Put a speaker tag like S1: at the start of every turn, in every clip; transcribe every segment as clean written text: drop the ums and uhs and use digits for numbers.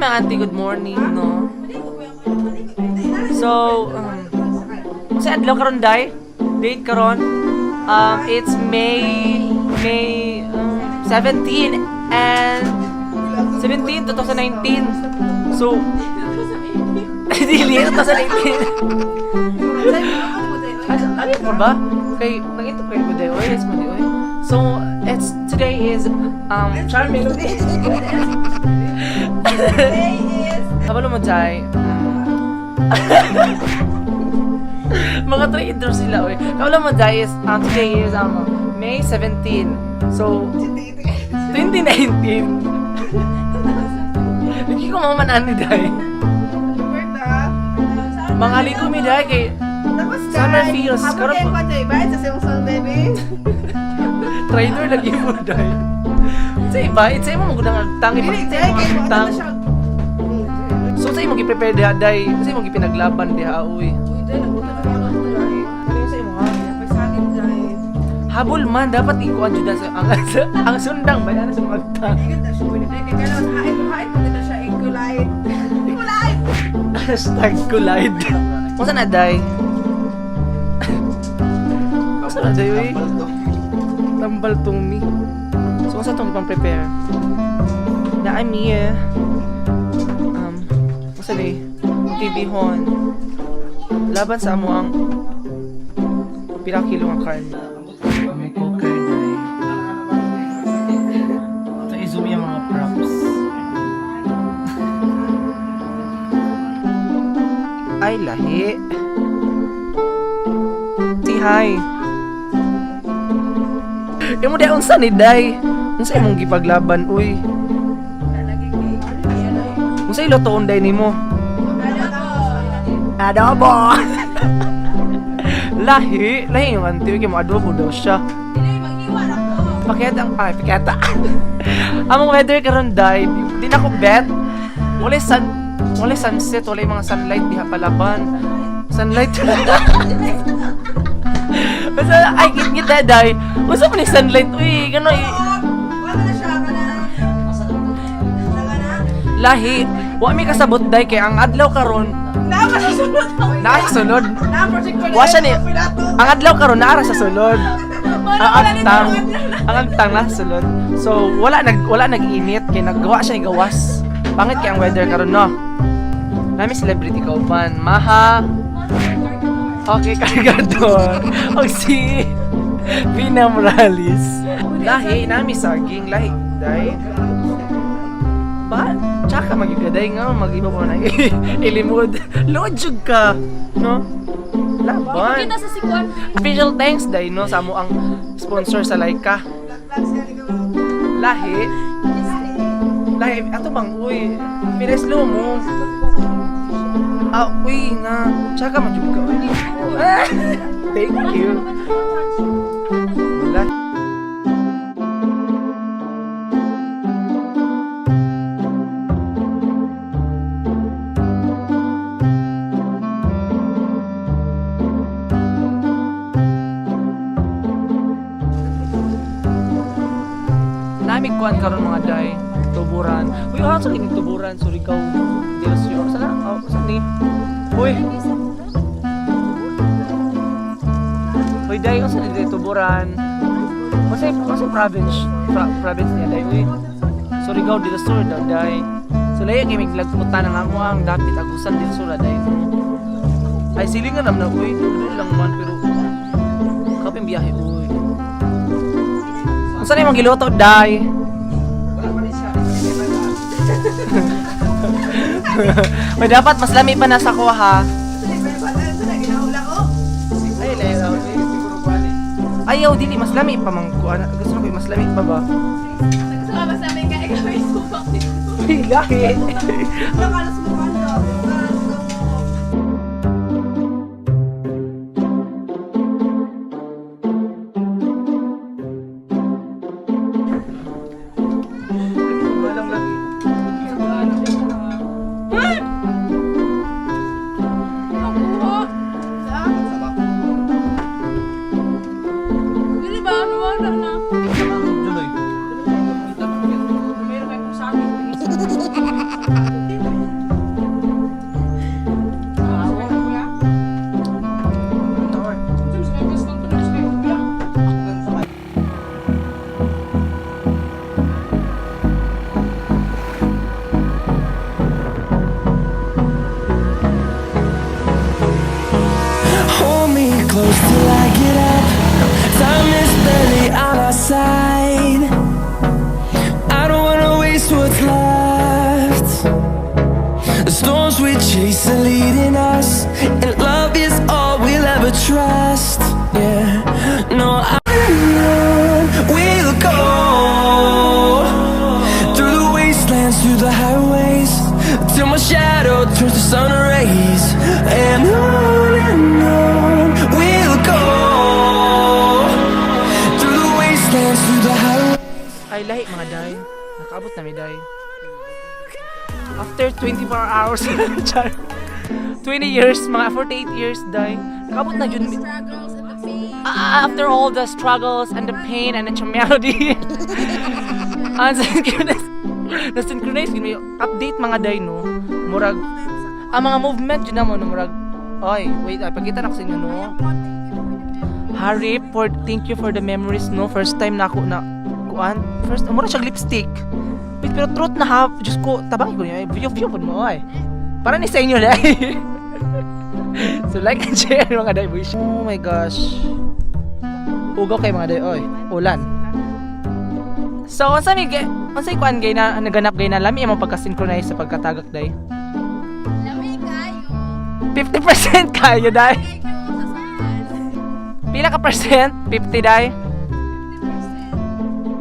S1: mga auntie, good morning, no? So, sa adlaw karon, day? Date karon? It's May 17 and 17, 2019. So, dili, 2018. Ano mo ba? Kay, nangito kayo mo day, oy, it's mo day, oy. So, it's, today is, Char Melody. Kabalo mo, Jai. Mga trader sila, oy. Kabalo mo, Jai, is, today is, May 17. So, 2019. Hindi ko mamanan ni Day. Mga ligo mi, Day, kay Summer feels.
S2: Karon
S1: Karon
S2: ko jay ba sa imong song, baby.
S1: Trader lagi mo, Day. Sa iba, it's mo magudang agtang,
S2: Dili
S1: ipakita
S2: jay
S1: mo
S2: kay
S1: ang
S2: mo
S1: agtang.
S2: na siya.
S1: So, sa imo gi-prepare diha, Day? Sa imo gipinaglaban diha, uy?
S2: Uy, jay nagutom na ako jay.
S1: Ano yung sa imo, ha?
S2: Pagsangit jay.
S1: Habol man, dapat ikuan jud sa ang sundang ba ana sa mga agtang.
S2: Ingat na siya pwede kay kailangan hain hain mo na siya ikulay. Ikulay.
S1: #Collide. Unsa na, Day? Unsa na, Day, uy? Tambal tong mi. So, unsa tong ipang prepare? Na I'm here. Unsa ni? Magkibihon. Laban sa amo ang pila kilo nga karne. May cooker, Day. Ito, i-zoom yung mga props. Ay, lahi. Say hi. Imo di unsa ni Day? Unsa imong gipaglaban uy? Unsa ilutoon day nimo? Adobo. Lahi, lahi yung auntie kay mo adobo daw siya. Paket ang ay, paketa. Among weather karon, day, di na ko bet. Wala sun, wala sunset, wala mga sunlight diha palaban. Sunlight. Basta ay git git day. Unsa man ni sunlight uy, gano eh.
S2: Wala na siya kana.
S1: Lahi. Wa mi kasabot, day, kay ang adlaw karon
S2: Naa pa siya sulod.
S1: naa sa sulod.
S2: Naa projector.
S1: Wa siya ni ang adlaw karon naa ra sa sulod. Ang agtang, ang agtang na sa sulod. So wala nag-init kay naggawa siya gawas. Pangit kay ang weather karon, no. Nami celebrity kauban, Maha. Okay, kargador. Og si Vina Morales. Lahi, nami saging, lahi. Day. Ba, tsaka magigaday nga, mag-iba pa na ilimod. Load jud ka, no? Laban.
S3: Kita sa sikuan.
S1: Official thanks day no sa amo ang sponsor sa Laika. Lahi. Lahi ato bang uy. Pineslo mo. Ah, uy nga. Tsaka man jud ka uy. Ah, thank you. Wala. Namig kuan karon mga day. Tuburan. Uy, ah, sa kining tuburan, Surigao. Dios yo. Sa na? Oh, sa ni? Uy. Uy, day, unsa ni day tuburan? Unsa province? Province niya day, uy. Surigao del Sur daw day. So layo kay miglagputan ang amo ang dapit Agusan del Sur day. Ay silingan naman na uy, doon lang man pero kaping biyahe uy. Unsa na imong giluto, day? Uy, dapat mas lami pa nasa ko ha. Ay, layo. Ayaw, dili mas lami pa man ko. Ana, gusto ko mas lami pa ba?
S3: Gusto ka ba sa amin kaya ikaw ay sumak dito?
S1: Uy, lahi.
S3: Nakuha. Dili ba? Ano wala na?
S1: Juloy.
S4: Close till I get up. Time is barely on our side. I don't wanna waste what's left. The storms we chase are leading us, and love is all we'll ever trust. Yeah, no, I we'll go through the wastelands, through the highways, till my shadow turns to sun rays, and on we'll go through the wastelands, through the highways.
S1: Ay, lahi mga day. Nakaabot na mi, day. After 24 hours, char. 20 years, mga 48 years, day. Nakaabot na jud mi.
S3: Struggles and the pain.
S1: Ah, after all the struggles and the pain and the melody. Ang synchronize, na-synchronize jud mi. Update, mga day, no. Murag ang mga movement jud na mo, no, murag. Oy, wait, ay, pagkita na ko sa inyo, no. Harry, for thank you for the memories, no. First time na ako na kuan. First, mura siya lipstick. Wait, pero truth na ha. Diyos ko, tabangin ko niya. View, view po mo, ay. Para ni sa inyo, day. So like and share, mga day boys. Oh my gosh. Ugaw kay mga day, oy. Ulan. So, unsa mi unsay kuan gay na naganap gay na lami imong pagka-synchronize sa pagkatagak, day?
S3: Lami kayo.
S1: 50% kayo, day.
S3: Kayo sa saan.
S1: Pila ka percent? 50, day.
S3: 50%.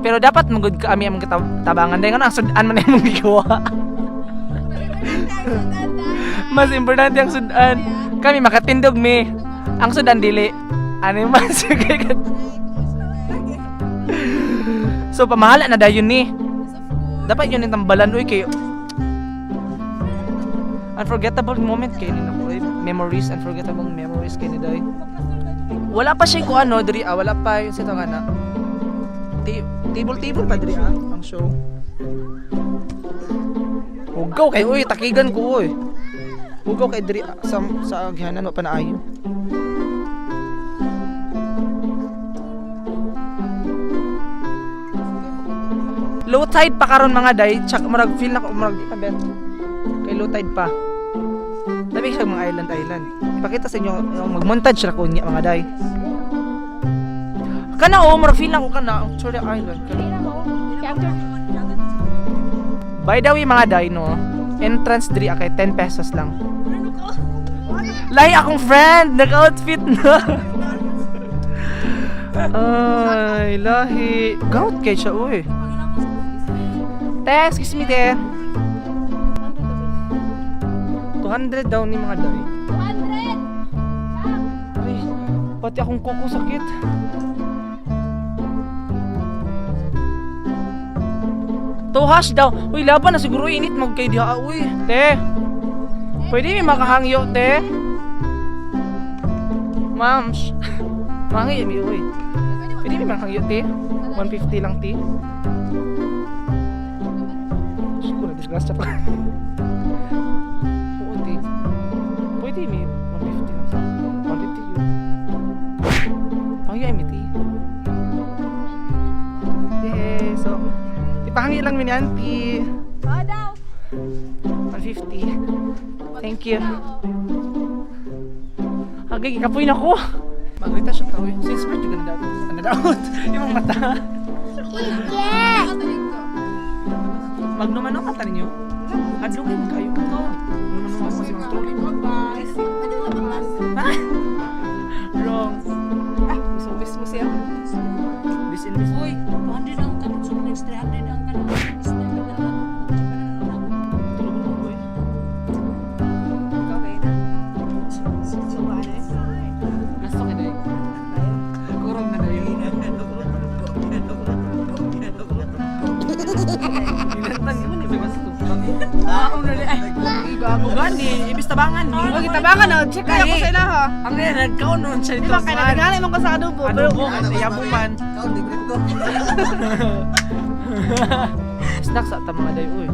S1: Pero dapat magud ka ami among tabangan, day, ngano ang sudan man imong gikuha. Mas importante ang sudan. Kami makatindog mi. Ang sudan dili. Ano yung mas So pamahala na dayon ni. Dapat yun yung tambalan, uy, kay unforgettable moment kay ni nako, eh. Memories, unforgettable memories kay ni, day. Wala pa siya ko ano diri ah, wala pa yung sa nga na. Table table pa diri ah ang show. Hugaw kay, uy, takigan ko, uy. Hugaw kay diri ah, sa agyanan wa pa naayo. Low tide pa karon, mga day, tsak murag feel na ko murag di pa bet. Kay low tide pa. Dami siya mga island island. Ipakita sa inyo yung mag-montage ra ko niya, mga day. Kana oh, murag feel na ko kana ang Victoria Island. Kana. By the way, mga day, no, entrance diri kay 10 pesos lang. Lahi akong friend, naka-outfit na. Ay, lahi. Gout kay siya, uy. Te, excuse me, te. 200 daw ni, mga day.
S3: 200!
S1: Ay, pati akong kuko sakit. Two hash daw. Uy, laban na siguro init mag kay diha. Uy, te. Pwede may makahangyo, te. Ma'am. Mangi, mi, uy. Pwede may makahangyo, te. 150 lang, te. Diyos ko, na-disgrasya pa. Oo, te. Pwede may 150 lang sa 150 yun. Pangyo ay miti. Yeah, so ipahangi lang mi ni auntie.
S3: Oh, daw!
S1: 150. Thank you. Agay, kapoy na ko. Magrita siya tao. Since birth yung ganun ano daot. Yung mata. Magnuman mata ninyo. Hadlok kayo kayo. Magnuman ako kasi mga trolling. Ha? Wrong.
S2: So, miss mo siya.
S1: This in this.
S5: Uy, 200 ang kanang soft 300 ang kanang
S1: Tulog mo, boy.
S2: Ikaw kayo na. So, ano eh?
S1: Gasto ka, day. Kurog na dayo. Inatan yun, eh, may gasto. Ah, ano na ay. Gago gani, ibis tabangan ni.
S2: Huwag itabangan na, check kayo ko sa ila ha.
S1: Ang yan, nagkaon nun siya
S2: Di
S1: dito.
S2: ba, kaya naghanay mo ko sa adobo. Pero,
S1: Adobo, kasi yabo man. Snack sa ta, mga day, uy.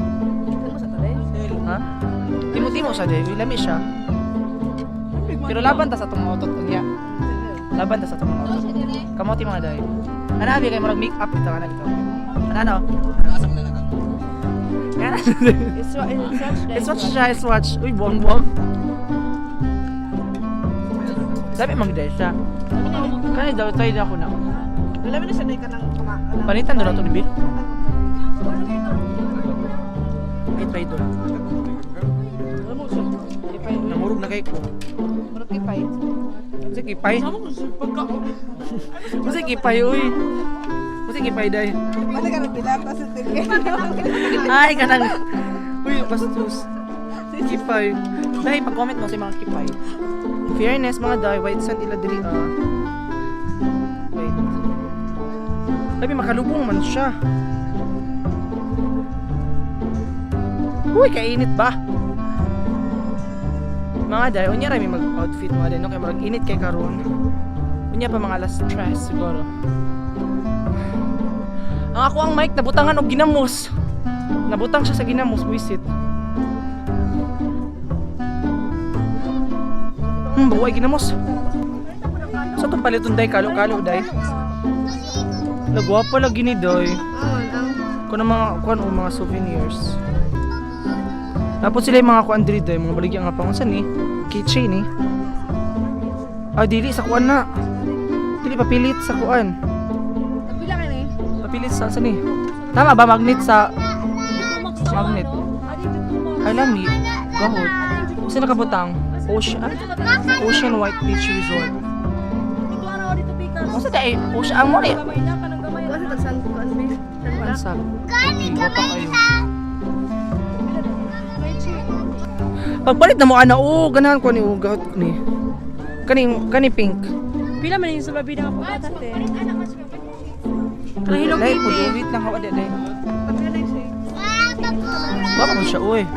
S1: Ha? Timo-timo siya, day. Uy, lami siya. Pero laban ta sa atong mga otot unya. Laban ta sa atong mga otot. Kamote, mga day. Ano abi kay murag make up ito ana ito. Ano ano? Ano?
S2: It's watch
S1: It's watch siya, it's watch. Uy, buwang buwang. Sabi magday siya. Kani daw try na ako na.
S2: Wala na siya na ka ng
S1: Panitan doon na to ni Bill. Ay, try doon. Nangurog na kay ko.
S2: Murag kipay.
S1: Kasi kipay. Kasi kipay, uy. Kasi kipay, day.
S2: Wala ka nagbilang kasi tingin.
S1: Ay, kanang. Uy, bastos. Kipay. Day, pag-comment mo sa mga kipay. Fairness, mga day. White sand ila diri, ah. Wait. Sabi, makalubong man siya. Uy, kainit ba? Mga day, unya rami mag-outfit mga day, no? Kaya mag init kay karon. Unya pa mga alas stress siguro. Ang ako ang mic nabutangan og ginamos. Nabutang siya sa ginamos, wisit. Buhay ginamos. Sa itong paliton day, kalo-kalo day. Nagwapa lagi ni day. Kuno mga kuan o mga souvenirs. Tapos sila yung mga kuan diri day, mga baligya nga pangunsan ni keychain ni. Ah, dili sa kuan na. Dili papilit sa kuan.
S2: Pila ka ni?
S1: Papilit sa ni. Tama ba magnet sa magnet? Ay lami, gahot. Sino nakabutang? Ocean, Ocean White Beach Resort. Unsa day? Ocean ang mo ni.
S2: Kasi tagsan ko ano be?
S1: Unsa? Gani kayo. Pagpalit na mo ana o ganahan ko ni o gahot ni. Kani kani pink.
S5: Pila man yung sa babi na kapag ate.
S1: Kanang Hello Kitty. Wait lang hawa day.
S2: Pagka na siya.
S1: Baka mo siya uy.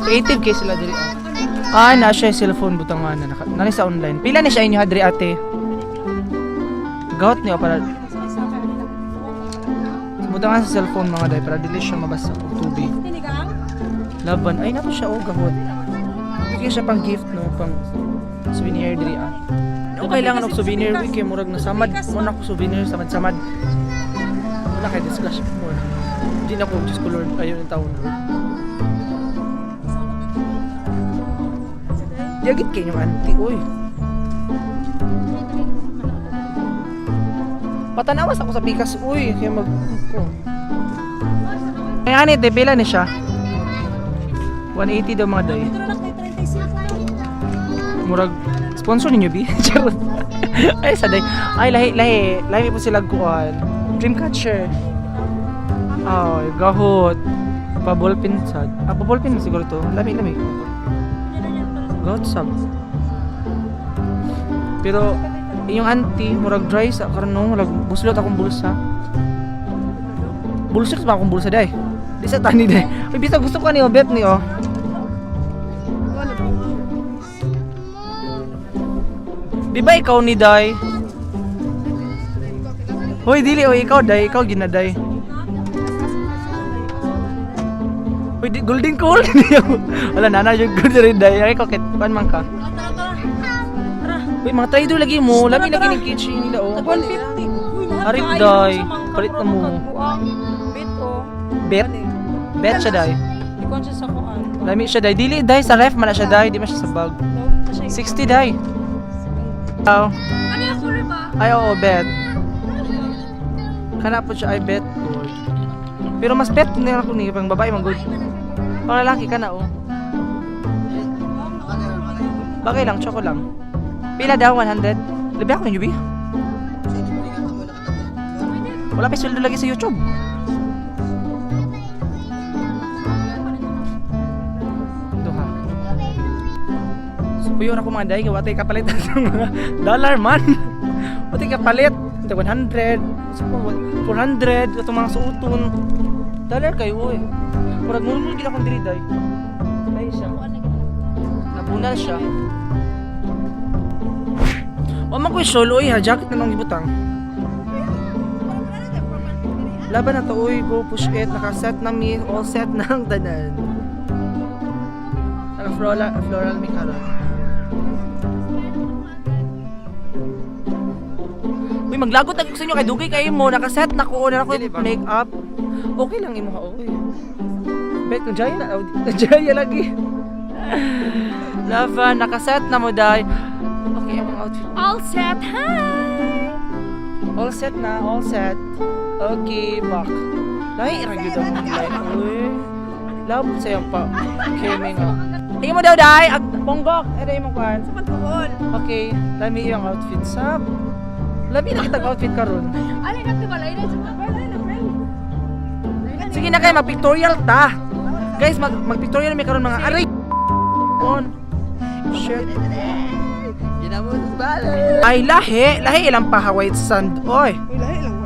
S1: Creative kay sila diri. Ah, na siya yung cellphone butang nga na naka, nani sa online. Pila ni siya inyo ha diri ate? Gahot niyo para butang nga sa cellphone mga day para dili siya mabasa og tubig. Laban ay nato siya oh gahot. Okay siya pang gift no, pang souvenir diri ah. No kailangan og souvenir we kay murag nasamad mo na ko souvenir samad-samad. Wala kay discuss more. Hindi na ko Diyos ko Lord ayon ang taon Lord. Yagit kay inyong auntie, uy. Patanawas ako sa pikas, uy. Kaya mag... Ko. Ay, ani, te, pila ni siya? 180 daw mga day. Murag, sponsor ninyo, bi? Charot. Ay, sa day. Ay, lahi, lahi. Lahi po sila kuan. Dreamcatcher. Ay, gahot. Pa-ballpen sad. Ah, pa-ballpen siguro to. Lami, lami. Gahot sab. Pero, yung auntie, murag dry sa karon no, murag buslot akong bulsa. Bulsot ba akong bulsa day? Di sa tani day. Uy, bisa gusto ko ni oh, bet ni oh. Di ba ikaw ni Day? Hoy, dili oy, ikaw Day, ikaw ginaday. Hoy, di, golden cool. Wala nana yung good rin Day. Ay, ikaw kit pan man ka. Uy, mga try lagi mo. Lami lagi ni kitchen nila oh.
S5: 150. Uy, lahat
S1: Arip,
S5: kaayo
S1: day.
S5: sa mangka,
S1: Palit na
S5: murag
S1: mo.
S5: magkabuang. Bet oh.
S1: Bet. Bet siya Day.
S5: Ikaw siya sa kuan.
S1: Lami siya Day. Dili Day sa ref man na siya Day, di man siya sa bag.
S5: No, siya
S1: 60 Day. Oh.
S3: Ano yung color ba?
S1: Ay, oo, bet. Kana po siya, ay bet gold. Pero mas bet na ako ni pang babae man gold. Pang lalaki ka na, oh. Bagay lang, choco lang. Pila daw, 100? Labi ako ninyo, bi? Wala pa sweldo lagi sa YouTube. Duha. So, puyo na ko mga day, kaya watay kapalit ng mga dollar man. Watay kapalit. Ito 100, so, 400, itong mga suoton. Dollar kayo, uy. Murag ngulngul gid akong diri day. Day siya. Napunal siya. Wa man ko'y solo, uy ha, jacket na lang gibutang. Laban na to, uy, go push it. Naka-set na mi, all set na ang tanan. Naka floral, floral mi karon. Uy, maglagot ako sa inyo kay dugay kayo mo. Naka-set na ko, na ako make up. Okay lang imo ha, uy. Bet kung jaya na, oh, jaya lagi. Lava, naka-set na mo day. Okay, outfit.
S5: All set. Hi!
S1: All set na, all set. Okay, back. Lahi ra gyud ang light. Uy. Labot sa iyang pa. Keme nga. Tingin mo daw dai, ag ponggok. Ere imong kuan.
S2: Sa pagtuon.
S1: Okay, lami iyang outfit sab. Lami na kitag outfit karon.
S3: Alay na ito balay na sa
S2: Ay, na friend.
S1: Sige na kay mag-pictorial ta. Guys, mag-pictorial mi karon mga aray. On. Shit. Ay lahi, lahi ilang pa white sand oy.
S2: Uy, lahi lang.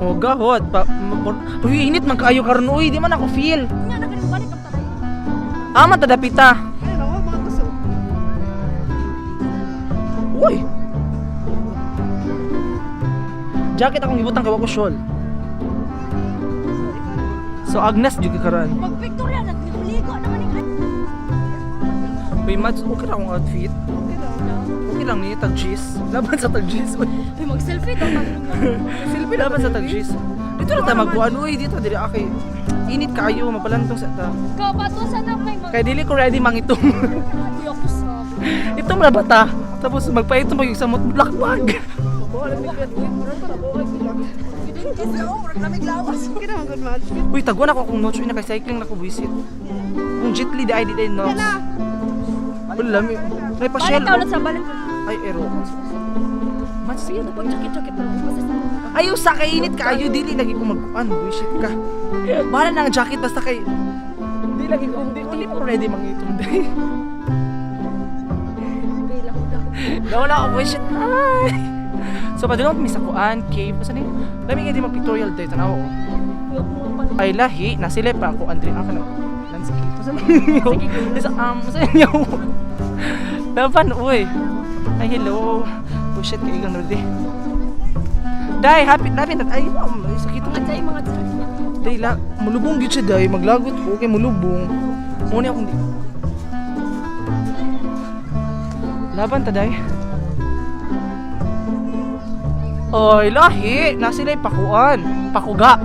S1: Oh, gahot pa. Uy, init man kaayo karon uy, di man ako feel.
S3: Nga na ganun balik ang taray.
S1: Ama ta dapita.
S2: Ay, nawa mga gusto.
S1: Uy. Jacket akong gibutang kay wa ko shawl. So Agnes jud ka karon.
S3: Mag-pictorial nagligo naman yung
S1: Uy, Mads, okay ra akong outfit.
S2: Okay daw.
S1: Okay lang ni tag cheese. Laban sa tag cheese. Uy.
S3: Uy, mag-selfie daw.
S1: Silbi laban sa tag cheese. Dito na ta magkuan uy, dito diri akay. Init kaayo mapalantong sa ta.
S3: Kapato sa na may mag
S1: Kay dili ko ready mangitom.
S3: Uy, ako sa.
S1: Itom na bata. Tapos magpaitom pag yung samot black bag.
S2: Kasi oh, murag lamig lawas. Okay naman good match.
S1: Uy, taguan ako akong notes. Uy, naka-cycling na ko buwisit. Kung Jet Li, di ay di notes. Wala, lami. May pa
S3: Balik
S1: shell.
S3: ka ulit sa balik.
S1: Ay, ero. Mas
S3: Sige, pag jacket-jacket lang. Basta sa
S1: Ayaw sa kay init ka, ayaw dili lagi ko magkuan, buwisit ka. Bahala na ang jacket basta kay di lagi ko di di pa ready mangitom day. Wala ako buwisit. Ay. So padulong mi sa kuan cave asa ni? Lami nga di mag pictorial day tanaw. Oh. Ay lahi na sila pa ako Andre ang kanang landscape. Asa man Isa sa inyo. Laban uy. Ay hello. Oh shit kay igang ready. Day happy happy na ay ay, sakit
S3: Mga jay, mga jay.
S1: Day la mulubong gyud siya day maglagot ko kay mulubong. Mo ni akong di. Laban ta day. Oy, lahi, na sila'y pakuan, pakuga.